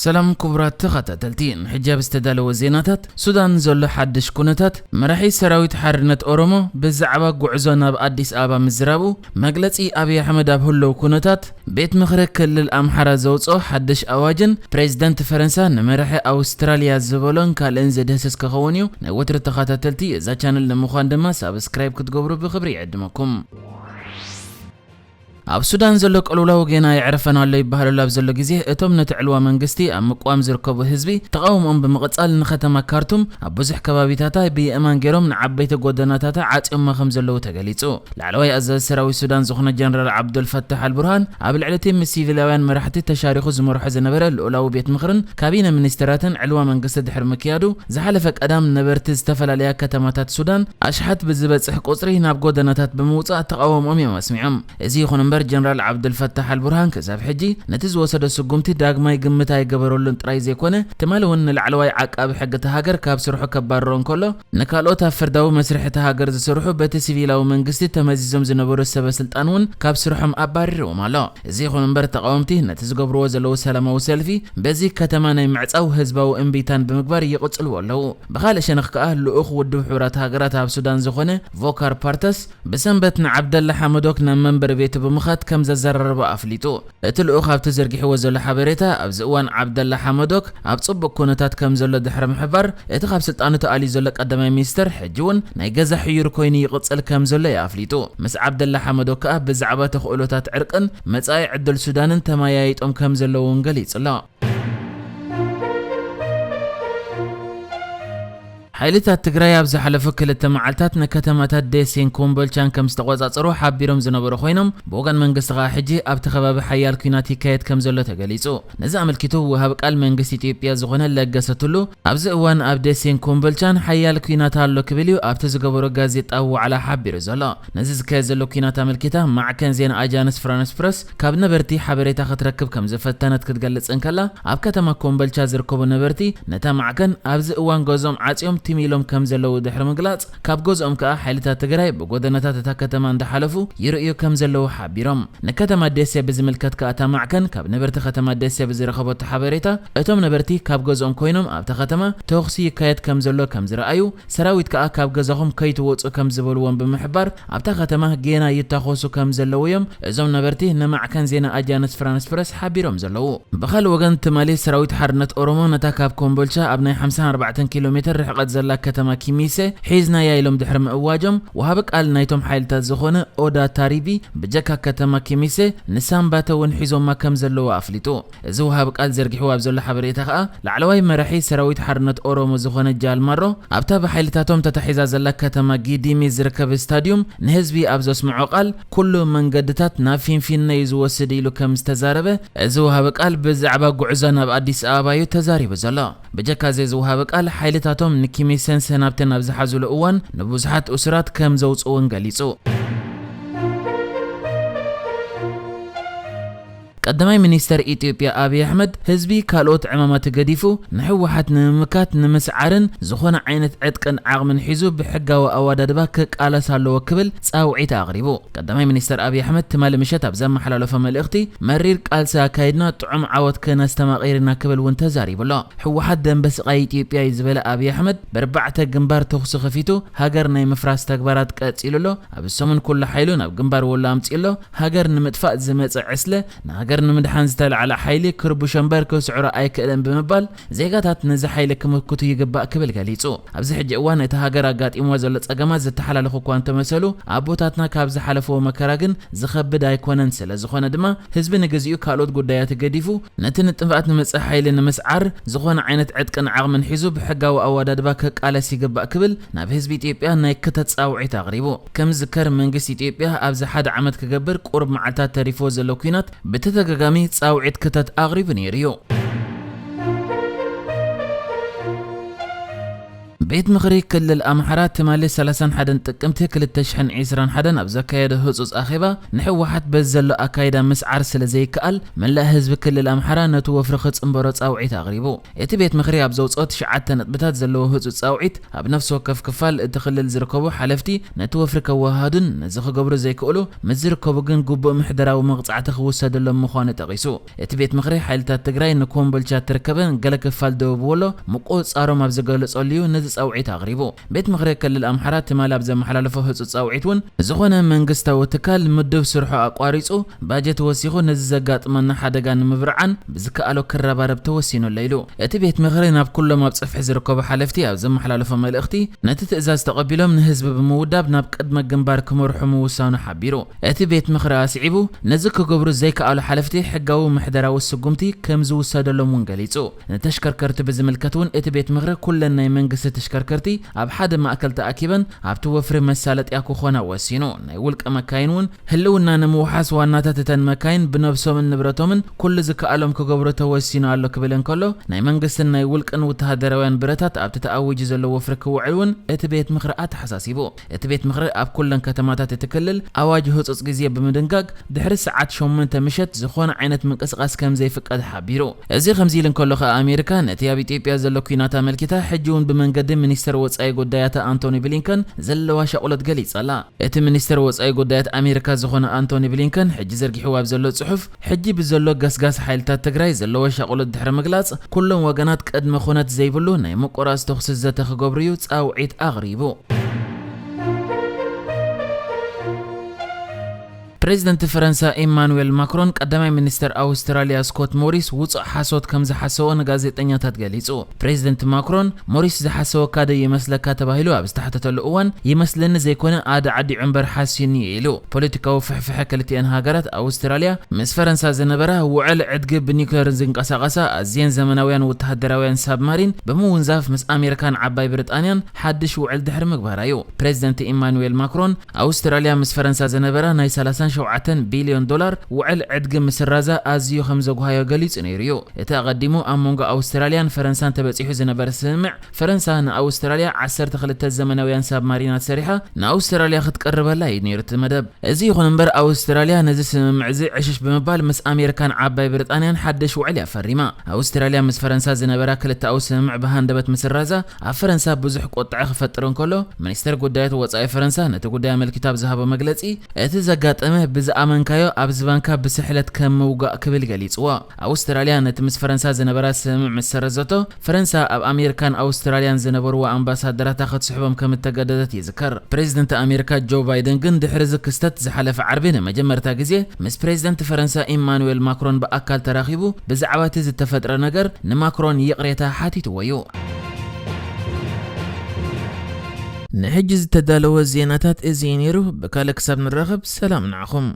ሰላም ክቡራት ተኸታተልቲ፣ ንሕጂ ኣብ ዝተዳለወ ዜናታት፣ ሱዳን ዘሎ ሓድሽ ኩነታት፣ መራሒ ሰራዊት ሓርነት ኦሮሞ ብዛዕባ ጉዕዞ ናብ ኣዲስ ኣበባ ምዝራቡ፣ መግለጺ ኣብይ ኣሕመድ ኣብ ህልው ኩነታት፣ ቤት ምኽሪ ክልል ኣምሓራ ዘውፅኦ ሓድሽ ኣዋጅን ፕሬዚደንት ፈረንሳ ንመራሒ ኣውስትራልያ ዝበሎን ካልእን ዝድህስስ ክኸውን እዩ። ናይ ወትሩ ተኸታተልቲ እዛ ቻነል ንምዃን ድማ ሳብስክራይብ ክትገብሩ ብኽብሪ ይዕድመኩም። ኣብ ሱዳን ዘሎ ቅልውላው ጌና የዕርፈና ኣሎ ይበሃለሉ ኣብ ዘሎ ግዜ፣ እቶም ነቲ ዕልዋ መንግስቲ ኣብ ምቅዋም ዝርከቡ ህዝቢ ተቓውሞኦም ብምቕጻል ንከተማ ካርቱም ኣብ ብዙሕ ከባቢታታ ብየእማን ገይሮም ንዓበይቲ ጎደናታታ ዓጽዮማ ከም ዘለዉ ተገሊጹ። ላዕለዋይ ኣዛዚ ሰራዊት ሱዳን ዝኾነ ጀነራል ዓብዱል ፈታሕ ኣልቡርሃን ኣብ ልዕሊ እቲ ምስ ሲቪላውያን መራሕቲ ተሻሪኹ ዝመርሖ ዝነበረ ልኡላዊ ቤት ምኽርን ካቢነ ሚኒስተራትን ዕልዋ መንግስቲ ድሕሪ ምክያዱ ዝሓለፈ ቀዳም ነበርቲ ዝተፈላለያ ከተማታት ሱዳን ኣሽሓት ብዝበጽሕ ቁጽሪ ናብ ጎደናታት ብምውጻእ ተቓውሞኦም እዮም ኣስሚዖም። እዚ ይኹን እምበር ጀነራል ዓብዱል ፈታሕ ኣልቡርሃን ክሳብ ሕጂ ነቲ ዝወሰዶ ስጉምቲ ዳግማይ ግምት ኣይገበረሉን ጥራይ ዘይኮነ ትማሊ እውን ንላዕለዋይ ዓቃቢ ሕጊ እታ ሃገር ካብ ስርሑ ከባርሮ እንከሎ ንካልኦት ኣብ ፍርዳዊ መስርሕ እታ ሃገር ዝሰርሑ በቲ ሲቪላዊ መንግስቲ ተመዚዞም ዝነበሩ ሰበ ስልጣን እውን ካብ ስርሖም ኣባሪርዎም ኣሎ። እዚ ይኹን እምበር ተቓወምቲ ነቲ ዝገብርዎ ዘለዉ ሰላማዊ ሰልፊ በዚ ከተማ ናይ ምዕጻው ህዝባዊ እምቢታን ብምግባር ይቕጽልዎ ኣለዉ። ብኻልእ ሸነኽ ከኣ ልኡኽ ውድብ ሕቡራት ሃገራት ኣብ ሱዳን ዝኾነ ቮካር ፓርተስ ብሰንበት ንዓብደላ ሓመዶክ ናብ መንበሪ ቤቱ ብምኻድ ከም ዘዘራረቦ ኣፍሊጡ። እቲ ልኡኽ ኣብቲ ዘርጊሕዎ ዘሎ ሓበሬታ፣ ኣብዚ እዋን ዓብደላ ሓመዶክ ኣብ ጽቡቕ ኩነታት ከም ዘሎ ድሕሪ ምሕባር፣ እቲ ካብ ስልጣኑ ተኣልዩ ዘሎ ቀዳማይ ሚኒስተር ሕጂ እውን ናይ ገዛ ሕዩር ኮይኑ ይቕጽል ከም ዘሎ እዩ ኣፍሊጡ። ምስ ዓብደላ ሓመዶክ ከኣ ብዛዕባ ተኽእሎታት ዕርቅን መጻኢ ዕድል ሱዳንን ተመያይጦም ከም ዘለዉ እውን ገሊጹ ኣሎ። ሓይልታት ትግራይ ኣብ ዝሓለፉ ክልተ መዓልታት ንከተማታት ደሴን ኮምቦልቻን ከም ዝተቆጻጸሩ ሓቢሮም ዝነበሩ ኮይኖም፣ ብወገን መንግስቲ ከኣ ሕጂ ኣብቲ ከባቢ ሓያል ኲናት ይካየድ ከም ዘሎ ተገሊጹ። ነዚ ኣመልኪቱ ወሃቢ ቃል መንግስቲ ኢትዮጵያ ዝኾነ ለገሰ ቱሉ፣ ኣብዚ እዋን ኣብ ደሴን ኮምቦልቻን ሓያል ኲናት ኣሎ ክብል እዩ ኣብቲ ዝገበሮ ጋዜጣዊ ዋዕላ ሓቢሩ ዘሎ። ነዚ ዝካየድ ዘሎ ኲናት ኣመልኪታ ማዕከን ዜና ኣጃንስ ፍራንስ ፕረስ ካብ ነበርቲ ሓበሬታ ክትረክብ ከም ዝፈተነት ክትገልጽ እንከላ፣ ኣብ ከተማ ኮምቦልቻ ዝርከቡ ነበርቲ ነታ ማዕከን ኣብዚ እዋን ገዝኦም ዓጽዮም ትም ኢሎም ከም ዘለዉ ድሕሪ ምግላጽ፣ ካብ ገዝኦም ከኣ ሓይልታት ትግራይ ብጎደናታት እታ ከተማ እንዳሓለፉ ይርእዩ ከም ዘለዉ ሓቢሮም። ንከተማ ደሴ ብዝምልከት ከኣ እታ ማዕከን ካብ ነበርቲ ከተማ ደሴ ብዝረኸበቶ ሓበሬታ፣ እቶም ነበርቲ ካብ ገዝኦም ኮይኖም ኣብታ ከተማ ተኹሲ ይካየድ ከም ዘሎ ከም ዝረኣዩ፣ ሰራዊት ከኣ ካብ ገዛኹም ከይትወጹ ከም ዝበልዎም ብምሕባር፣ ኣብታ ከተማ ጌና ይታኾሱ ከም ዘለዉ እዮም እዞም ነበርቲ ንማዕከን ዜና ኣጃንስ ፍራንስ ፕረስ ሓቢሮም ዘለዉ። ብኻልእ ወገን፣ ትማሊ ሰራዊት ሓርነት ኦሮሞ ነታ ካብ ኮምቦልቻ ኣብ ናይ ሓምሳን ኣርባዕተን ኪሎ ሜትር ርሕቀት ዘላ ከተማ ኪሚሴ ሒዝናያ ኢሎም ድሕሪ ምእዋጆም፣ ወሃቢ ቃል ናይቶም ሓይልታት ዝኾነ ኦዳ ታሪቢ ብጀካ ከተማ ኪሚሴ ንሳምባተ እውን ሒዞማ ከም ዘለዉ ኣፍሊጡ። እዚ ወሃቢ ቃል ዘርጊሕዎ ኣብ ዘሎ ሓበሬታ ከኣ፣ ላዕለዋይ መራሒ ሰራዊት ሓርነት ኦሮሞ ዝኾነ ጃል ማሮ፣ ኣብታ ብሓይልታቶም ተታሒዛ ዘላ ከተማ ጊዲሚ ዝርከብ ስታድዩም ንህዝቢ ኣብ ዘስምዖ ቃል፣ ኩሉ መንገድታት ናብ ፊንፊነ እዩ ዝወስድ ኢሉ ከም ዝተዛረበ፣ እዚ ወሃቢ ቃል ብዛዕባ ጉዕዞ ናብ ኣዲስ ኣበባ እዩ ተዛሪቡ ዘሎ። ብጀካ እዚ፣ እዚ ወሃቢ ቃል፣ ሓይልታቶም ንኪሚሰን ሰናብተን ኣብ ዝሓዙሉ እዋን ንብዙሓት እሱራት ከም ዘውፅኡ እውን ገሊፁ። ቀዳማይ ሚኒስተር ኢትዮጵያ ኣብይ ኣሕመድ፣ ህዝቢ ካልኦት ዕማማት ገዲፉ ንህወሓት ንምምካት ንምስዓርን ዝኾነ ዓይነት ዕጥቅን ዓቕምን ሒዙ ብሕጋዊ ኣወዳድባ ክቃለስ ኣለዎ ክብል ጻውዒት ኣቕሪቡ። ቀዳማይ ሚኒስተር ኣብይ ኣሕመድ ትማሊ ምሸት ኣብ ዘመሓላለፎ መልእኽቲ፣ መሪር ቃልሲ ኣካይድና ጥዑም ዓወት ከነስተማቒር ኢና ክብል እውን ተዛሪቡ ኣሎ። ህወሓት ደንበ ስቓይ ኢትዮጵያ እዩ ዝበለ ኣብይ ኣሕመድ፣ በርባዕተ ግንባር ተኹሲ ከፊቱ ሃገር ናይ ምፍራስ ተግባራት ቀጺሉ ኣሎ። ኣብዚ ሰሙን ኩሉ ሓይሉ ናብ ግንባር ወሎ ኣምጺኡ ኣሎ። ሃገር ንምጥፋእ ዝመጸ ዕስለ፣ ንሃገር ንምድሓን ዝተላዕለ ሓይሊ ክርብሾ እምበር ክስዕሮ ኣይክእልን ብምባል፣ ዜጋታት ነዚ ሓይሊ ክምክቱ ይግባእ ክብል ገሊጹ። ኣብዚ ሕጂ እዋን እቲ ሃገር ኣጋጢምዎ ዘሎ ጸገማት ዝተሓላለኹ እኳ እንተመሰሉ፣ ኣቦታትና ካብ ዝሓለፍዎ መከራ ግን ዝኸብድ ኣይኮነን። ስለ ዝኾነ ድማ፣ ህዝቢ ንግዚኡ ካልኦት ጉዳያት ገዲፉ፣ ነቲ ንጥፍኣት ንመጽእ ሓይሊ ንምስዓር፣ ዝኾነ ዓይነት ዕጥቅን ዓቕምን ሒዙ ብሕጋዊ ኣወዳድባ ክቃለስ ይግባእ ክብል ናብ ህዝቢ ኢትዮጵያ ናይ ክተት ጻውዒት ኣቕሪቡ። ከም ዝዝከር፣ መንግስቲ ኢትዮጵያ ኣብዚ ሓደ ዓመት ክገብር ቁሩብ መዓልታት ተሪፍዎ ዘሎ ኲናት ብተደጋጋሚ ጻውዒት ክተት ኣቕሪቡ ነይሩ እዩ። ቤት ምኽሪ ክልል ኣምሓራ ትማሊ ሰላሳን ሓደን ጥቅምቲ ክልተ ሽሕን ዕስራን ሓደን ኣብ ዘካየዶ ህጹጽ ኣኼባ፣ ንህወሓት በዚ ዘሎ ኣካይዳ ምስዓር ስለ ዘይከኣል፣ መላእ ህዝቢ ክልል ኣምሓራ ነቲ ወፍሪ ክጽንበሮ ጻውዒት ኣቕሪቡ። እቲ ቤት ምኽሪ ኣብ ዘውጽኦ ትሽዓተ ነጥብታት ዘለዎ ህጹጽ ጻውዒት፣ ኣብ ነፍሲ ወከፍ ክፋል እቲ ክልል ዝርከቡ ሓለፍቲ ነቲ ወፍሪ ከወሃሃዱን ነዚ ክገብሩ ዘይክእሉ ምስ ዝርከቡ ግን ግቡእ ምሕደራዊ መቕጻዕቲ ክውሰደሎም ምዃኑ ጠቒሱ። እቲ ቤት ምኽሪ ሓይልታት ትግራይ ንኮምቦልቻ እትርከበን ገለ ክፋል ደቡብ ወሎ ምቁጽጻሮም ኣብ ዝገለጸሉ እዩ ነዚ ጻውዒት ኣቕሪቡ። ቤት ምኽሪ ክልል ኣምሓራ ትማሊ ኣብ ዘመሓላለፎ ህጹጽ ጻውዒት እውን፣ ዝኾነ መንግስታዊ ትካል ምዱብ ስርሑ ኣቋሪጹ ባጀት ወሲኹ ነዚ ዘጋጥመና ሓደጋ ንምብርዓን ብዝከኣሎ ክረባረብ ተወሲኑሎ ኢሉ። እቲ ቤት ምኽሪ ናብ ኩሎም ኣብ ጽፍሒ ዝርከቡ ሓለፍቲ ኣብ ዘመሓላለፎ መልእኽቲ፣ ነቲ ትእዛዝ ተቐቢሎም ንህዝቢ ብምውዳብ ናብ ቅድመ ግንባር ክመርሑ ምውሳኑ ሓቢሩ። እቲ ቤት ምኽሪ ኣስዒቡ፣ ነዚ ክገብሩ ዘይከኣሉ ሓለፍቲ ሕጋዊ ምሕደራዊ ስጉምቲ ከም ዝውሰደሎም እውን ገሊጹ። ንተሽከርከርቲ ብዝምልከት እውን እቲ ቤት ምኽሪ ኩለን ናይ መንግስቲ ተሽከርከርቲ ኣብ ሓደ ማእከል ተኣኪበን ኣብቲ ወፍሪ መሳለጥያ ክኾና ወሲኑ። ናይ ውልቀ መካይን እውን ህልውና ንምውሓስ ዋናታት እተን መካይን ብነብሶምን ንብረቶምን ኩሉ ዝከኣሎም ክገብሩ ተወሲኑ ኣሎ ክብል እንከሎ፣ ናይ መንግስትን ናይ ውልቅን ወተሃደራውያን ብረታት ኣብቲ ተኣዊጁ ዘሎ ወፍሪ ክውዕል እውን እቲ ቤት ምኽሪ ኣተሓሳሲቡ። እቲ ቤት ምኽሪ ኣብ ኩለን ከተማታት እቲ ክልል ኣዋጅ ህጹጽ ግዜ ብምድንጋግ፣ ድሕሪ ሰዓት ሸሞንተ ምሸት ዝኾነ ዓይነት ምንቅስቓስ ከም ዘይፍቀድ ሓቢሩ። እዚ ከምዚ ኢሉ እንከሎ ከኣ፣ ኣሜሪካ ነቲ ኣብ ኢትዮጵያ ዘሎ ኲናት ኣመልኪታ ሕጂ እውን ብመንገዲ ሚኒስተር ወጻኢ ጉዳያታ ኣንቶኒ ብሊንከን ዘለዋ ሻቕሎት ገሊጻ ኣላ። እቲ ሚኒስተር ወጻኢ ጉዳያት ኣሜሪካ ዝኾነ ኣንቶኒ ብሊንከን ሕጂ ዘርጊሕዎ ኣብ ዘሎ ጽሑፍ፣ ሕጂ ብዘሎ ገስጋስ ሓይልታት ትግራይ ዘለዎ ሻቕሎት ድሕሪ ምግላጽ፣ ኩሎም ወገናት ቅድመ ኩነት ዘይብሉ ናይ ምቁራጽ ተኹሲ ዘተ ክገብሩ እዩ ጻውዒት ኣቕሪቡ። ፕሬዚደንት ፈረንሳ ኢማኑኤል ማክሮን ቀዳማይ ሚኒስተር ኣውስትራልያ ስኮት ሞሪስ ውጹእ ሓሶት ከም ዝሓሰዎ ንጋዜጠኛታት ገሊጹ። ፕሬዚደንት ማክሮን፣ ሞሪስ ዝሓሰወካ ዶ ይመስለካ ተባሂሉ ኣብ ዝተሓተተሉ እዋን፣ ይመስለኒ ዘይኮነ ኣደ ዓዲዑ እምበር ሓስዩኒ እዩ ኢሉ። ፖለቲካዊ ፍሕፍሐ ክልቲአን ሃገራት ኣውስትራልያ ምስ ፈረንሳ ዝነበራ ውዕል ዕድጊ ብኒውክለር ዝንቀሳቐሳ ኣዝየን ዘመናውያን ወተሃደራውያን ሳብማሪን ብምውንዛፍ ምስ ኣሜሪካን ዓባይ ብሪጣንያን ሓድሽ ውዕል ድሕሪ ምግባራ እዩ። ፕሬዚደንት ኢማኑኤል ማክሮን ኣውስትራልያ ምስ ፈረንሳ ዝነበራ ናይ ሰላሳን ሸውዓተን ቢልዮን ዶላር ውዕል ዕድጊ ምስራዛ ኣዝዩ ከም ዘጉሃዮ ገሊጹ ነይሩ እዩ። እቲ ኣቐዲሙ ኣብ መንጎ ኣውስትራልያን ፈረንሳን ተበጺሑ ዝነበረ ስምምዕ፣ ፈረንሳ ንኣውስትራልያ ዓሰርተ ክልተ ዘመናውያን ሳብማሪናት ሰሪሓ ንኣውስትራልያ ክትቀርበላ እዩ ነይሩ እቲ መደብ። እዚ ይኹን እምበር፣ ኣውስትራልያ ነዚ ስምምዕ እዚ ዕሽሽ ብምባል ምስ ኣሜሪካን ዓባይ ብሪጣንያን ሓድሽ ውዕል እያ ፈሪማ። ኣውስትራልያ ምስ ፈረንሳ ዝነበራ ክልተኣዊ ስምምዕ ብሃንደበት ምስራዛ ኣብ ፈረንሳ ብዙሕ ቁጥዐ ክፈጥር እንከሎ፣ ሚኒስተር ጉዳያት ወጻኢ ፈረንሳ ነቲ ጉዳይ ኣመልኪቱ ኣብ ዝሃቦ መግለጺ፣ እቲ ዘጋጠመ ብዝኣመንካዮ ኣብ ዝባንካ ብስሕለት ከም ምውጋእ ክብል ገሊጽዎ። ኣውስትራልያ ነቲ ምስ ፈረንሳ ዝነበራ ስምምዕ ምስ ሰረዘቶ፣ ፈረንሳ ኣብ ኣሜሪካን ኣውስትራልያን ዝነበርዋ ኣምባሳደራታ ክትስሕቦም ከም እተገደደት ይዝከር። ፕሬዚደንት ኣሜሪካ ጆ ባይደን ግን ድሕሪ እዚ ክስተት ዝሓለፈ ዓርቢ ንመጀመርታ ግዜ ምስ ፕሬዚደንት ፈረንሳ ኢማኑኤል ማክሮን ብኣካል ተራኺቡ ብዛዕባ እቲ ዝተፈጥረ ነገር ንማክሮን ይቕሬታ ሓቲትዎ እዩ። ንሕጂ ዝተዳለወ ዜናታት እዚ እዩ ነይሩ። ብካልእ ክሳብ ንራኸብ ሰላም ንዓኹም።